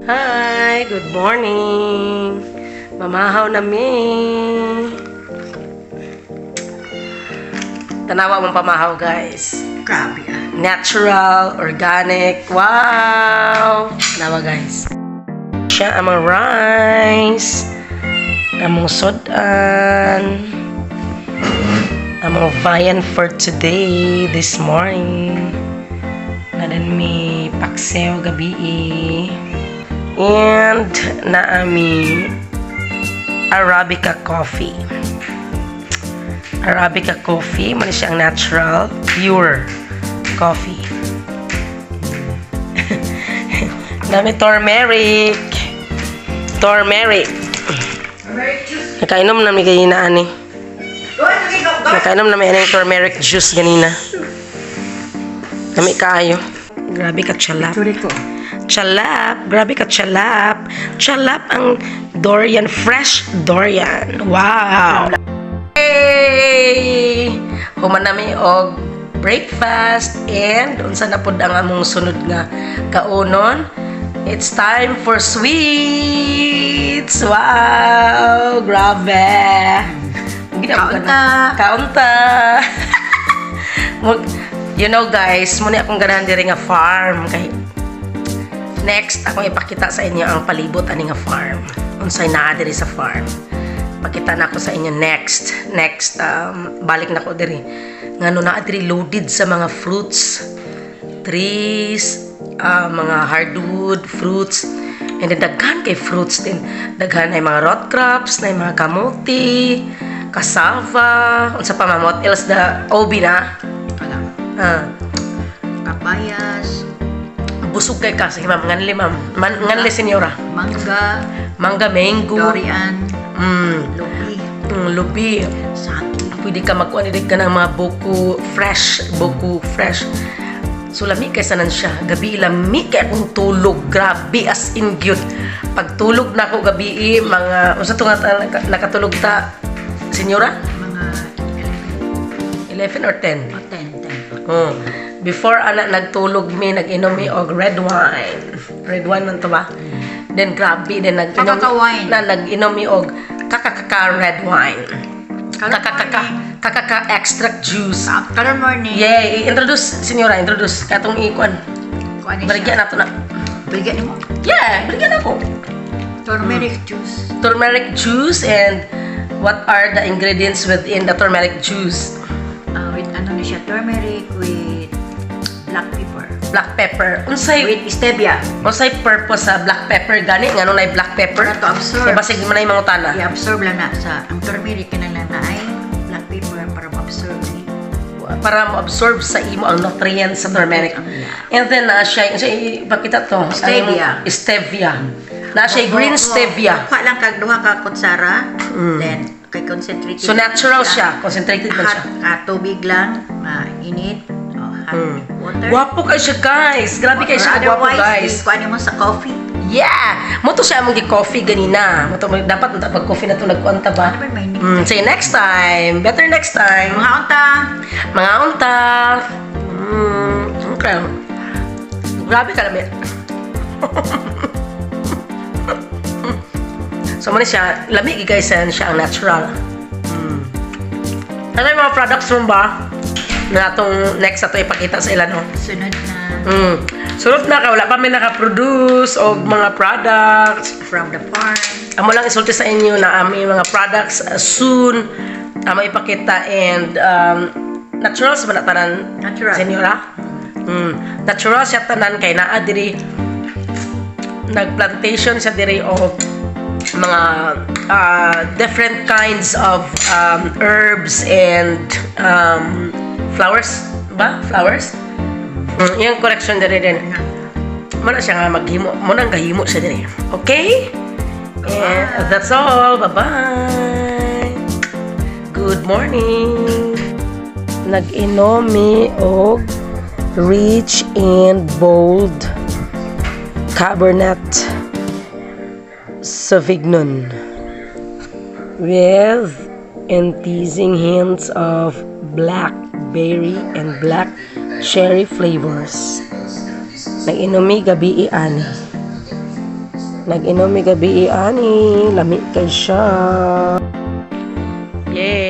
Hi, good morning. Mamahaw na mi. Tanawa mong pamahaw, guys. Grabe ah. Natural, organic. Wow! Tanawa, guys. Siya ang mga rice. Among sudan. Among viand for today, this morning. Nadan mi paksew gabi. And naami Arabica coffee. Arabica coffee, man siya ang natural, pure coffee. Dami turmeric. Turmeric. Nakainom na mi ganina ani. Nakainom na mi aning turmeric juice ganina. Nami kaayo. Grabe ka chalap. Sorry ko. Chalap. Grabe ka chalap. Chalap ang durian. Fresh durian. Wow. Hey! Human nami og breakfast and unsa na pod ang among sunod nga kaunon. It's time for sweets. Wow! Grabe. Kaunta. Kaunta. You know guys, muna akong ganahan diri nga farm kay next akong ipakita sa inyo ang palibot ani nga farm. Unsay naa diri sa farm. Pakita na ako sa inyo next. Next balik na ko diri. Ngano naa diri loaded sa mga fruits, trees, mga hardwood fruits. And then daghan kay fruits din. Daghan ay mga rot crops, na mga kamote, cassava, unsa pa ma'am, what else the obi na? Wala. Ah, Kapayas, busog kay ka sige ma'am, nganli ma'am. Man, nganli senyora. Mangga, Mangga, mango, durian, lupi, lubi. Saki. Pwede ka magkuha diri ka ng mga buko fresh, buko fresh. So lami kay sanan siya. Gabi lami kay akong tulog. Grabe as in gyud. Pagtulog na ako gabi mga unsa to nga nakatulog ta senyora? Mga 11 or 10? 11 o 10, 10. Oh. Before ana nagtulog mi, nag-inom mi og red wine. Red wine man to ba? Then grabe then nag-inom Kakaka wine. Na nag-inom mi og kakakaka red wine. Karon Kakakaka kakaka extract juice. Karon morning. Yeah, i-introduce senyora, introduce katong ikuan. Kuan ni Baligyan siya. nato na. Baligyan nimo. Yeah, baligyan ako. Turmeric juice. Turmeric juice and what are the ingredients within the turmeric juice? With ano ni siya? Turmeric with black pepper. Black pepper. Unsay With stevia. unsay purpose sa black pepper gani ngano nay black pepper? Para to absorb. Kay basig man ay mangutana. I-absorb lang na sa ang turmeric kinahanglan na ay black pepper para ma-absorb ni. Para mo-absorb sa imo ang nutrients sa turmeric. And then na siya, siya ipakita to. Stevia. Ang stevia. Na siya green stevia. Kuha lang kag duha ka kutsara. Then kay concentrated. So natural siya, concentrated man Hot, siya. Tubig lang, init, oh, hot water. Gwapo kay siya guys. Grabe kay Or siya gwapo otherwise, guys. Kuha nimo sa coffee. Yeah! Mo to siya among gi-coffee ganina. Mo to dapat unta pag coffee na to nagkuanta ba? Ano ba may Say next time. Better next time. Mga unta. Mga unta. Okay. Grabe ka lami. So mo ni siya, lami guys yan siya ang natural. Ano yung mga products mo ba? Na atong next ato ipakita sa ila no? Sunod na Sunod na ka, wala pa may nakaproduce og mga products. From the farm. Amo lang isulti sa inyo na aming mga products soon amo ipakita and natural sa man na tanan Natural. Senyora. Natural siya tanan kay naa diri nagplantation siya diri og mga different kinds of herbs and flowers ba flowers yung correction diri din mo na siya nga maghimo mo nang gahimo siya diri, okay? And that's all. Bye bye. Good morning. Nag-inomi og rich and bold Cabernet Sauvignon with enticing hints of blackberry and black cherry flavors. Nag-inomi gabi ani. Nag-inom mi gabi ani, lami kay siya. Yay!